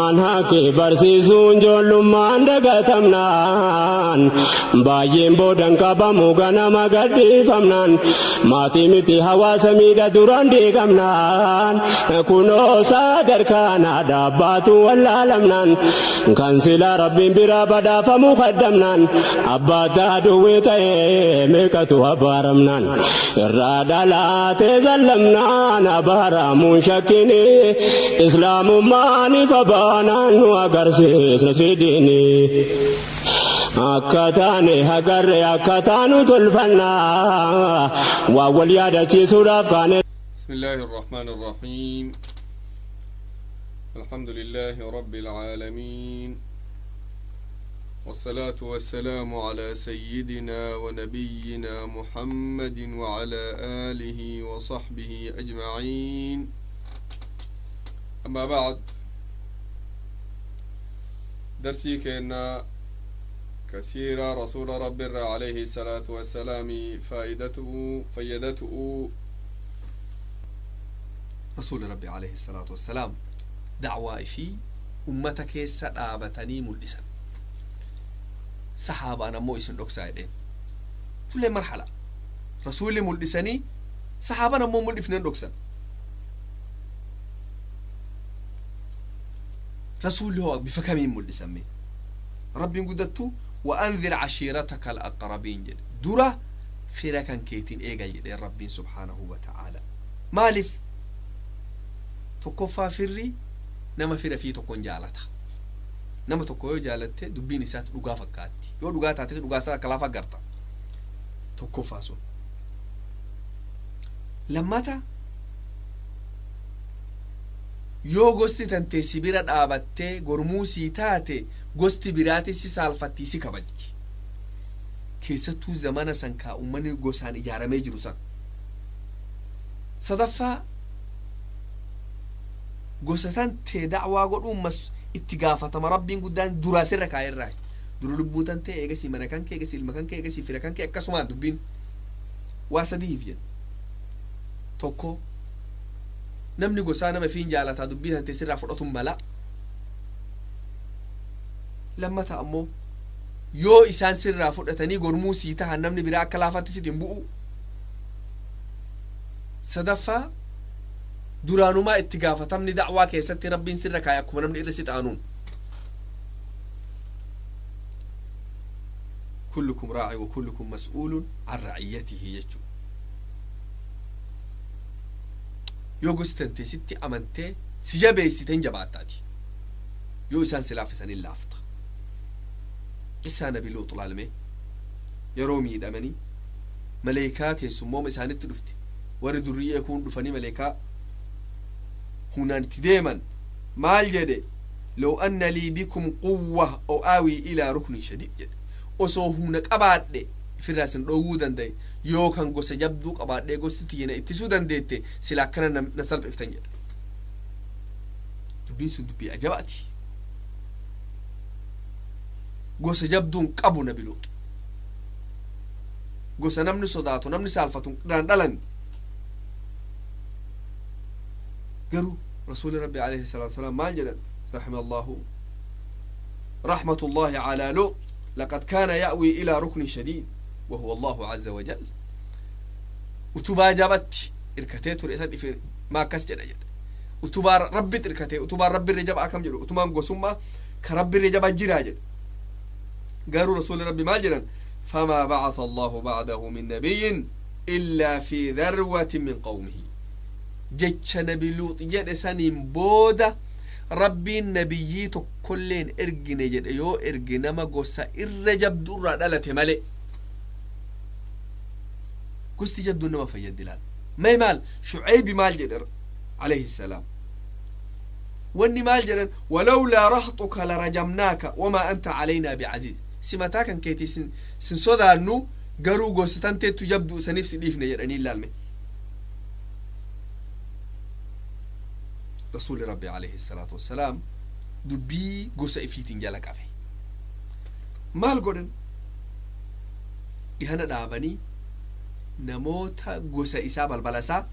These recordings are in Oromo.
Haaqee barsiisuun ijoollummaan dagatamnaan baay'een boodan qabamu ganama gadhiifamnaan maatii miti hawaasa miidha duraan diigamnaan kunoo sadarkaan dhaabbaatu wallaalamnaan kan silaa rabbiin biraa badhaafamu kaddamnaan abbaa duwwee ta'ee meeqatu abaaramnaan irraa dhalaatee zallamnaan abaaramuun shakkini islaamummaan ifa baanaan nu agarsiisna sidiini. Akka taane agarre akka taanu tolfannaa waa wal yaadachiisuudhaaf kaane. بسم الله الرحمن الرحيم. الحمد لله رب العالمين، والصلاة والسلام على سيدنا ونبينا محمد وعلى آله وصحبه أجمعين. أما بعد، درسي كأن كثيرا رسول رب عليه الصلاة والسلام فائدته فيدته Rasuuli Rabbi alayhi salaatu wassalaam dacwaa ifii ummata keessa dhaabatanii mul'isan, sahaabaan ammoo isin dhoksaa jedheen. Tullee marhala rasuulli mul'isanii, sahaabaan ammoo mul'ifneen dhoksan. Rasuulli hoo bifa kamiin mul'isan? Mee Rabbiin guddattu "وأنذر عشيرتك الأقربين" jedhe. Dura fira kan keetiin eegal jedheen Rabbiin subhaanahu wa ta'aala. Maaliif? Tokkoffaa, firri nama fira fi tokkon jaalata. Nama tokko yoo jaalatte dubbiin isaatti dhugaa fakkaatti, yoo dhugaa taates dhugaa isaa akka lafa agarta. Tokkoffaa sun. Lammata, yoo gosti tantee si bira dhaabattee gormuu sii taate, gosti biraatis si saalfattii si kabajji, keessattuu zamana san kaa ummanni gosaan ijaaramee jiru san. Sadaffaa, gosa tan tee dacwaa godhuun mas itti gaafatama Rabbiin guddaan duraa sirra kaayerraa. Dura lubbuu tan ta'e, eegasii mana kan kee, eegasii ilma kan kee, eegasii fira kan kee, akkasumaan dubbiin waa sadiif jedhe. Tokko, namni gosaa nama ifiin jaalataa, dubbii tan ta'e sirraa fudhatun mala. Lammata ammoo, yoo isaan sirraa fudhatanii gormuu sii tahan, namni biraa akka laafatti sitti hin bu'u. Sadaffaa, duraanumaa itti gaafatamni dacwaa keessatti Rabbiin sirra kaaya akkuma namni irra si xaanuun. "كلكم راعي وكلكم مسؤول عن رعيته" jechuu. Yoo gosti tantee sitti amantee si jabeessiten jabaattaati, yoo isaan si laaffisanin laafta. Isaa Nabi Luux laalme, yeroo miidhamanii maleekaa keessummooma isaanitti dhufte, warri durriyyee kun dhufanii maleekaa hunaan itti deeman, maal jedhe? "لو أن لي بكم قوة أو آوي إلى ركن شديد" jedhe. Osoo humna qabaadhe ifirraa isin dhoowwuu danda'e, yookaan gosa jabduu qabaadhe gosti tiyyana ittisuu dandeette, sila akkana na salphiftan jedhe. Dubbiin sun dubbii ajabaati. Gosa jabduun qabu Nabi Luux, gosa namni sodaatu, namni saalfatu dhaan dhalan. Garuu rasuuli Rabbi alayhi salaatu wasalaam maal jedhan? رحم الله رحمة الله على لوط، لقد كان يأوي إلى ركن شديد وهو الله عز وجل. Utubaa jabatti irkatee ture. Isa dhife maa akkas jedha? Utubaa Rabbitti irkatee, utubaan Rabbi irra jabaa akkam jedhu, utubaan gosummaa ka Rabbi irra jabaa jiraa jedhe. Garuu rasuuli Rabbi maal jedhan? "فما بعث الله بعده من نبي إلا في ذروة من قومه" jecha Nabi Luux jedhe saniin booda Rabbiin nabiyyii tokkolleen ergine jedhe, yoo erge nama gosa irra jabdu irraa dhalate male. Gosti jabduun nama fayyaddi. Laal may maal Shucaybi maal jedhe alayhi salaam? Wanni maal jedhan? "ولولا رهطك لرجمناك وما أنت علينا بعزيز." Si mataa kan keetii sin sodaannu, garuu gosa tanteettu jabdu, saniif si dhiifne jedhanii. Ilaalme rasuuli Rabbi alayhi salaatu wassalaam dubbii gosa ifiitiin jala qabe. Maal godhan? Dhihana dhaabanii namoota gosa isaa, balbala isaa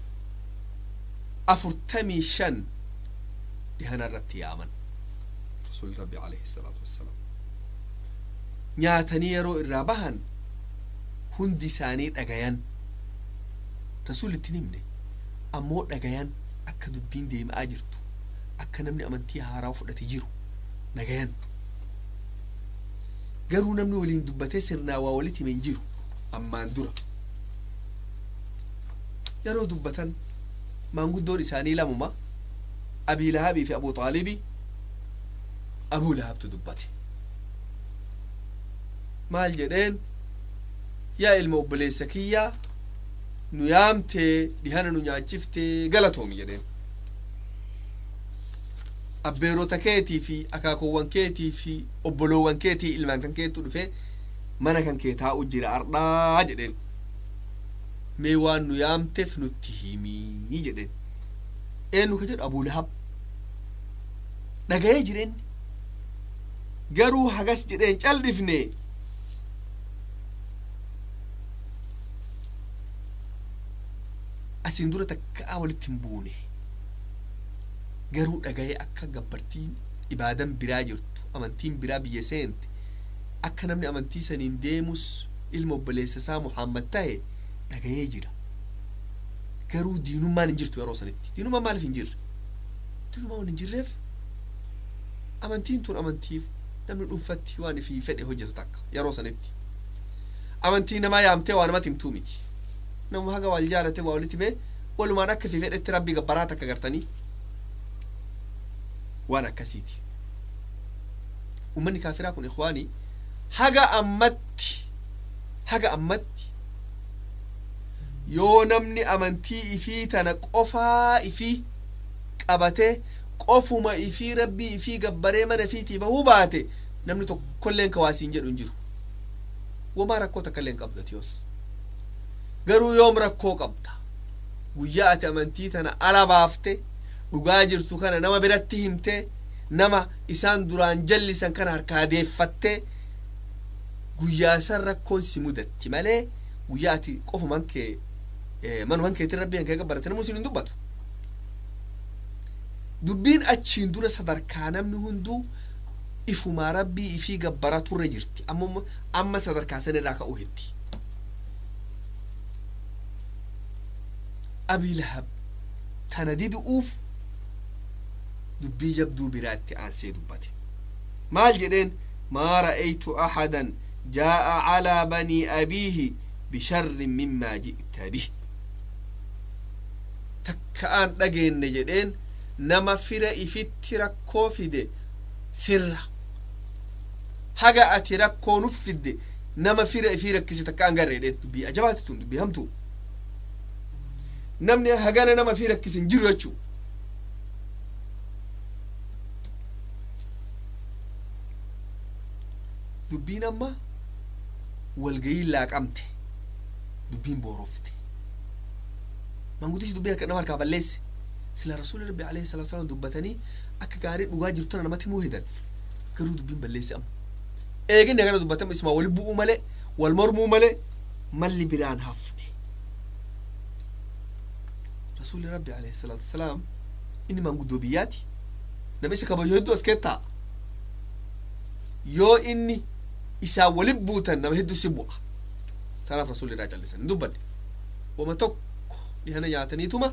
45 dhihana irratti yaaman. Rasuulli Rabbi alayhi salaatu wassalaam nyaatanii yeroo irraa bahan hundi isaanii dhagayan. Rasuulli itti himne, ammoo dhagayan akka dubbiin deemaa jirtu, akka namni amantii haaraa fudhate jiru dhagayan. Garuu namni waliin dubbatee sirnaa waa walitti hime hin jiru. Ammaan dura yeroo dubbatan maanguddoon isaanii lamuma, Abii Lahabii fi Abuu Xaalibii. Abuu Lahabtu dubbate. Maal jedheen? Yaa ilma obboleessa kiyyaa, nu yaamtee dhihana nu nyaachiftee galatoomi jedheen. Abbeerota keetii fi akaakoowwan keetii fi obboloowwan keetii ilmaan kan keetu dhufe mana kan kee taa'u jira ardhaa jedheen. Mee waan nu yaamteef nutti himii jedheen. Eenyu ka jedhu? Abuu Lahab. Dhagayee jireen, garuu hagas jedheen caldhifne. Asiin dura takkaa walitti hin buune, garuu dhagayee akka gabbartiin ibaadan biraa jirtu, amantiin biraa biyya seente, akka namni amantii saniin deemus ilma obboleessa isaa Muhammad ta'e dhagayee jira. Garuu diinummaan hin jirtu yeroo sanitti. Diinummaan maaliif hin jirre? Diinummaan waan hin jirreef, amantiin tun amantiif namni dhuunfatti waan ifii fedhe hojjetu takka. Yeroo sanitti amantii namaa yaamtee waa namatti himtuu miti. Nama haga wal jaalate waa walitti himee walumaan akka ifii fedhetti Rabbii gabbaraa takka gartanii waan akkasiiti. Ummanni kaafiraa kun, ikhwaanii, haga ammatti yoo namni amantii ifii tana qofaa ifii qabatee, qofuma ifii Rabbii ifii gabbaree mana ifiitii bahuu baate, namni tokkolleen ka waasiin jedhu hin jiru. Wamaa rakkoo takka illee hin qabdu yoos. Garuu yoom rakkoo qabda? Guyyaa ati amantii tana ala baafte, dhugaa jirtu kana nama biratti himte, nama isaan duraan jallisan kana harkaa deeffatte, guyyaa san rakkoon si mudatti malee, guyyaa ati qofuman kee manuman keetiin Rabbii kee gabbarate namni siin hin dubbatu. Dubbiin achiin dura sadarkaa namni hunduu ifumaa Rabbii ifii gabbara turre jirti. Amma sadarkaa san irraa ka'uu hetti. Abii Lahab tana didu'uuf dubbii jabduu biraatti aansee dubbate. Maal jedheen? ما رأيت أحدا جاء على بني أبيه بشر مما جئت به. Takka dhageenne jedheen nama fira ifitti rakkoo fide sirra haga ati rakkoo nuf fidde, nama fira ifii rakkise takka an garre jedheen. Dubbii ajabaati tun, dubbii hamtuu. Namni hagana nama fi rakkise hin jiru jechuu. Dubbiin amma walgayiin laaqamte, dubbiin boorofte. Manguddichi dubbii harka nama harkaa balleesse. Sila Rasuulli Rabbi alayhi salaatu wasalaam dubbatanii akka gaarii dhugaa jirtu tana namatti himuu hedan, garuu dubbiin balleesse. Amma eeginni kana dubbatama isumaa wali bu'uu malee, wal mormuu malee malli biraan hafne. Rasuulli Rabbi alayhi salaatu wasalaam inni manguddoo biyyaati, nama isa kabaju hedduu as keessa. Yoo inni isaan walin buutan nama hedduu si bu'a. Tanaaf Rasuulli irraa callisan, hin dubbanne. Wama tokko dhihana nyaataniituma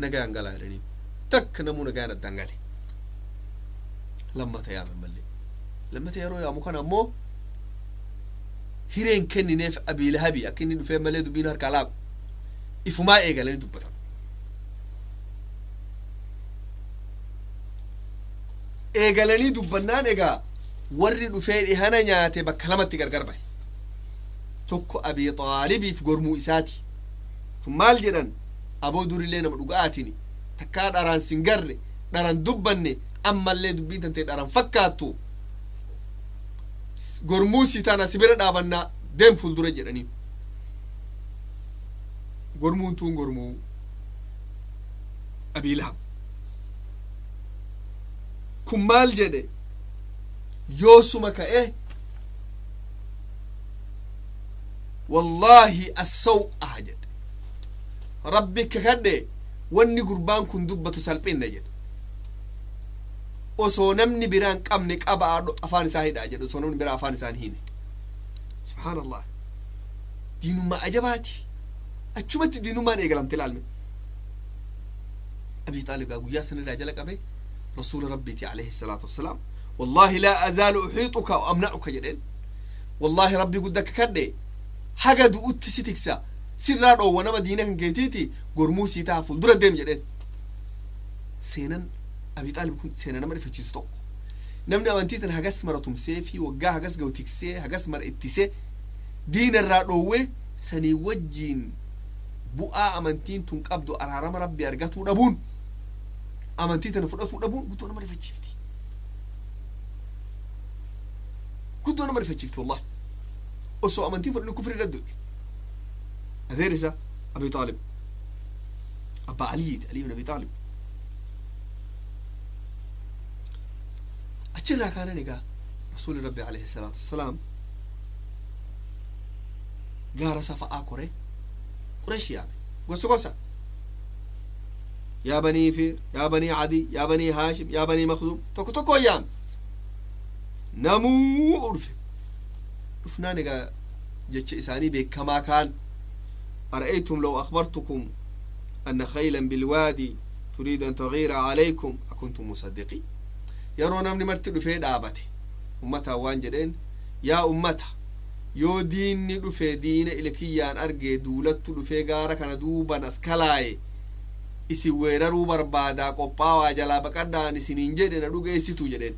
nagayaan galaa jedhaniin. Takka namuu nagayaan addaan gale. Lammata yaaman mallee. Lammata yeroo yaamu kana ammoo hireen kennineef Abii Lahabii akka inni dhufee malee dubbiin harkaa laaqu. Ifumaa eegalanii dubbatan. Eegalanii dubbannaan egaa warri dhufee dhihana nyaate bakka lamatti gargar bahe. Tokko Abii Xaalibiif gormuu isaati. Kun maal jedhan? Aboo, durillee nama dhuga'aatini, takkaa dharaan sin garre, dharan dubbanne, ammallee dubbiin tantee dharan fakkaattu, gormuu si tana si bira dhaabannaa, deem fuuldura jedhanii. Gormuun tun gormuu Abii Lahab. Kun maal jedhe? Yoosuma ka'e, wallaahi assaw'a jedhe, Rabbi kakadhe, wanni gurbaan kun dubbatu salphinna jedhe. Osoo namni biraan qabne qabaa afaan isaa hidhaa jedhe, osoo namni biraa afaan isaan hine. Subhaanallah, diinummaa ajabaati. Achumatti diinummaan eegalamte. Ilaalme, Abi Xaalib gaa guyyaa sanirraa jala qabe Rasuula Rabbiiti alayhi salaatu wassalaam. "Wallaahi laa azaalu uxiixuka wa amnacuka," jedheen. "Wallaahi Rabbii gudda kakadhe, haga du'utti si tiksa, sirraa dhoowwa, nama diina kan keetiiti gormuu sii taha, fuuldura deem," jedheen. Seenan Abi Xaalib kun seena nama rifachiisu tokko. Namni amantii tana hagas mara tumsee fi waggaa hagas ga'u tiksee, hagas mara ittisee, diina irraa dhoowwee, sanii wajjiin bu'aa amantiin tun qabdu araarama Rabbi argatuu dhabuun, amantii tana fudhatuu dhabuun guddoo nama rifachiifti, guddoo nama rifachiifti. Wallahi, osoo amantii fudhani kufri irra du'e. Adeer isa Abi Xaalib, abbaa Aliyiiti, Ali ibn Abi Xaalib. Achirraa kaanan egaa Rasuuli Rabbi alayhi salaatu wassalaam gaara Safa'aa kore. Qureesh yaame, gosa gosa: yaa Banii Fiir, yaa Banii Adi, yaa Banii Haashim, yaa Banii Makzuum. Tokko tokko yaame, namuu dhufe. Dhufnaan egaa jecha isaanii beekamaa kaan: "أرأيتم لو أخبرتكم أن خيلا بالوادي تريد أن تغير عليكم أكنتم مصدقين؟" Yeroo namni marti dhufee dhaabate, ummata waan jedheen: "Yaa ummata, yoo diinni dhufe, diina ilkiyyaan argee duulattu dhufee gaara kana duuban as kalaaye, isin weeraruu barbaadaa, qophaawaa, jalaa baqadhaan isiniin jedhe, na dhugeessitu?" jedheen.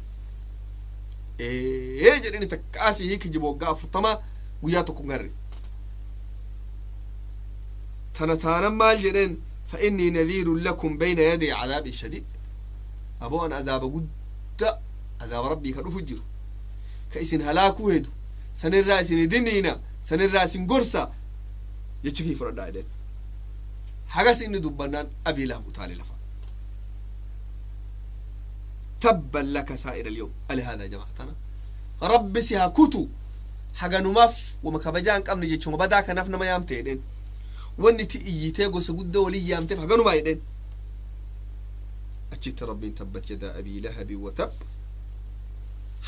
"Ee," jedheen. "Takka asii hiiki jibu waggaa 40 guyyaa tokko hin garre tana taanan." Maal jedheen? "فإني نذير لكم بين يدي عذاب شديد." Aboo, an azaaba guddaa, azaaba Rabbii ka dhufu jiru, ka isin halaakuu hedu sanirraa isin diniina, sanirraa isin gorsa, jechi kii fudhadhaa jedheen. Hagas inni dubbannaan Abii Lahab utaale lafa. "تبا لك سائر اليوم ألهذا جمعتنا؟" Rabbi si haa kutu, haganumaaf wama kabajaa hin qabne jechuma badaa kanaaf nama yaamte jedheen. Wanni ti iyyitee gosa guddaa walii yaamteef haganumaa jedheen. Achitti Rabbiin "تبت يدا أبي لهب وتب".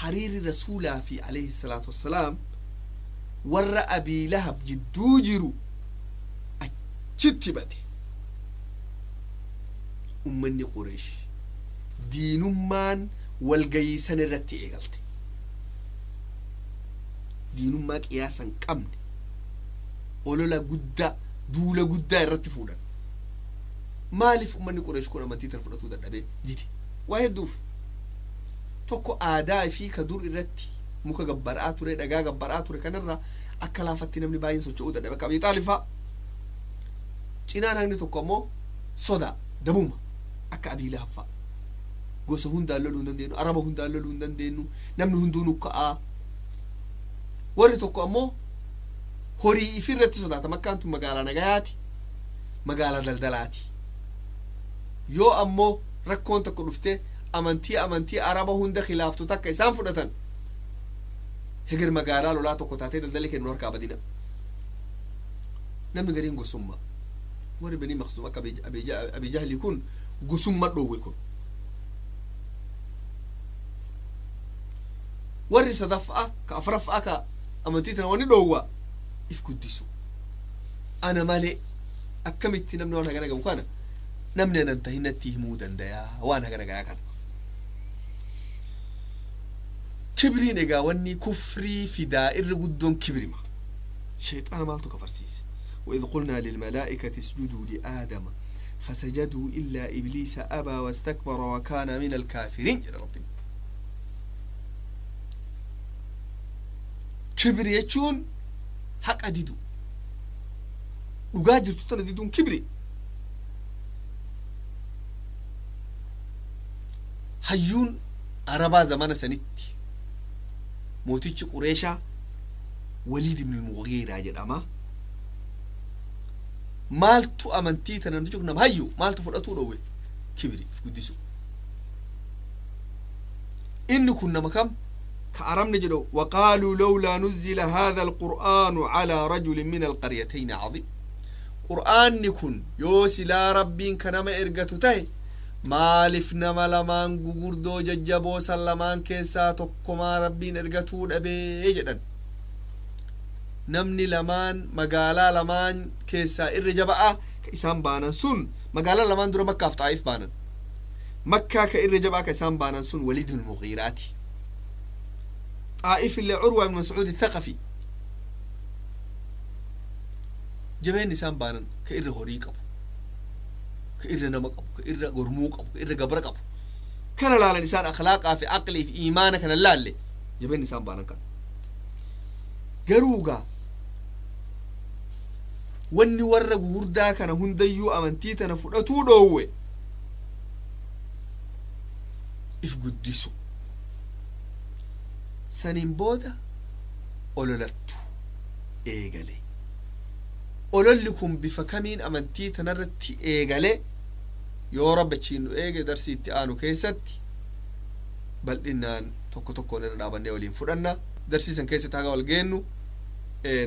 Hariirri Rasuulaa fi alayhi salaatu wassalaam warra Abii Lahab jidduu jiru achitti bade. Ummanni Qureesh diinummaan walgayiisan irratti eegalte, diinummaa qiyaasa hin qabne, olola guddaa, duula guddaa irratti fuudhan. Maaliif ummanni Qureesh kun amantii tana fudhatuu dadhabee dide? Waa hedduuf. Tokko, aadaa fi ka dur irratti muka gabbaraa ture, dhagaa gabbaraa ture kanarra akka laafatti namni baay'een socho'uu dadhabe, akka Abii Xaalib fa'a. Cinaan hagni tokko ammoo soda dabuma, akka Abii Lahab fa'a. Gosa hundaan loluu hin dandeenyu, Araba hundaan loluu hin dandeenyu, namni hunduu nukka'aa. Warri tokko ammoo horii ifirratti sodaata. Makkaan tun magaalaa nagayaati, magaalaa daldalaati. Yoo ammoo rakkoon tokko dhufte, amantii Araba hunda khilaaftu takka isaan fudhatan, heger magaalaa lolaa tokko taatee daldalli kennu harkaa badina. Namni gariin gosummaa, warri Banii Maqsuum akka Abi Jahli kun gosummaa dhoowwe kun. Warri sadaffaa ka afraffaa ka amantii tana wanni dhoowwa if guddisu. Ana malee akkamitti namni waan hagana gahu kana, namni anan tahin natti himuu dandayaa waan hagana gayaa kana? Kibriin egaa wanni kufrii fidaa irri guddoon kibrima. Shayxaana maaltu kafarsiise? وإذ قلنا للملائكة اسجدوا لآدم فسجدوا إلا إبليس أبى واستكبر وكان من الكافرين jedha Rabbi. Kibri jechuun haqa didu, dhugaa jirtu tana diduun kibri. Hayyuun Arabaa zamana sanitti, mootichi Qureeshaa, Waliid ibn Mugiiraa jedhama. Maaltu amantii tana namtichi kun nama hayyu maaltu fudhatuu dhoowwe? Kibri, if guddisu. Inni kun nama kam ka Arabni jedhu "وقالوا لولا نزل هذا القرآن على رجل من القريتين عظيم". Qur'aanni kun yoo silaa Rabbiin ka nama ergatu tahe, Maaliif nama lamaan gugurdoo jajjaboo san lamaan keessaa tokkomaa Rabbiin ergatuu dhabee jedhan? Namni lamaan magaalaa lamaan keessaa irra jaba'a ka isaan baanan sun, magaalaa lamaan dura Makkaaf Xaa'if baanan, Makkaa ka irra jabaa ka isaan baanan sun Waliid ibn Mugiiraati. Xaa'if illee Curwa ibn Mascuud Thaqafi. Jabeen isaan baanan ka irra horii qabu, ka irra nama qabu, ka irra gormuu qabu, ka irra gabra qabu kana laalan. Isaan akhlaaqaa fi aqlii fi iimaana kana laalle. Jabeen isaan baanan kana garuu gaa wanni warra gugurdaa kana hundayyuu amantii tana fudhatuu dhoowwe if guddisu. Saniin booda ololattu eegale. Ololli kun bifa kamiin amantii tanarratti eegale? Yoo Rabbachiin nu eege, darsii itti aanu keessatti bal'inaan tokko tokkoon irra dhaabannee waliin fudhanna. Darsii san keessatti haga wal geennu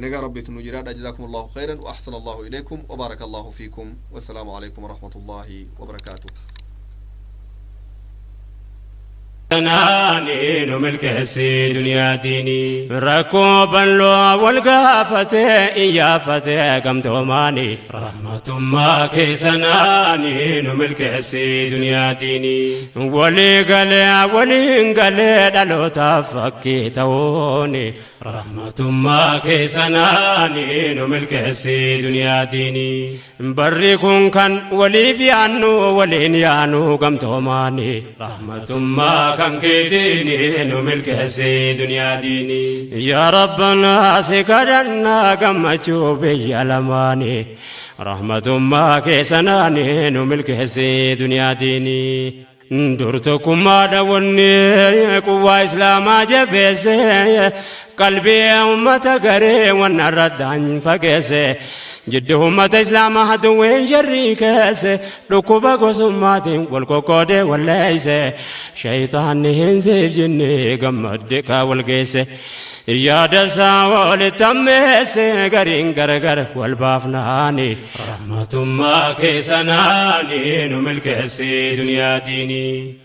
nagaa Rabbiitu nu jiraadha. جزاكم الله خيرا وأحسن الله إليكم وبارك الله فيكم، والسلام عليكم ورحمة الله وبركاته. Naani nu milkeessi duniyaa diinii, rakkoo bal'oo wal gaafate iyyaafate gamtoomaani. Rahmatummaa keessanaani nu milkeessi duniyaa diinii, walii galee waliin galee dhalootaaf fakkii ta'uuni. Rahmatummaa keessanaani nu milkeessi duniyaa diinii, barri kun kan waliif yaannu waliin yaanu gamtoomaani. Rahmatummaa kan keetiini nu milkeessi duniyaa diinii. Yaa Rabbanaa, si kadhannaa gammachuu biyya lamaani. Rahmatummaa keessanaani nu milkeessi duniyaa diinii. Dur tokkummaadha wanni quwwaa Islaamaa jabeesse, qalbii ummata garee wanna raddaan fageesse. Jiddu ummata Islaamaa haduwween jarrii keesse dhukkuba gosummaatiin wal qoqqoodee walleeyse. Shayitaanni hin siif jinni gammadde kaa wal geesse, yaada isaa walitti ammeesse. Gariin gargar wal baafnaani, rahmatummaa keessanaani nu milkeessi duniyaa diinii.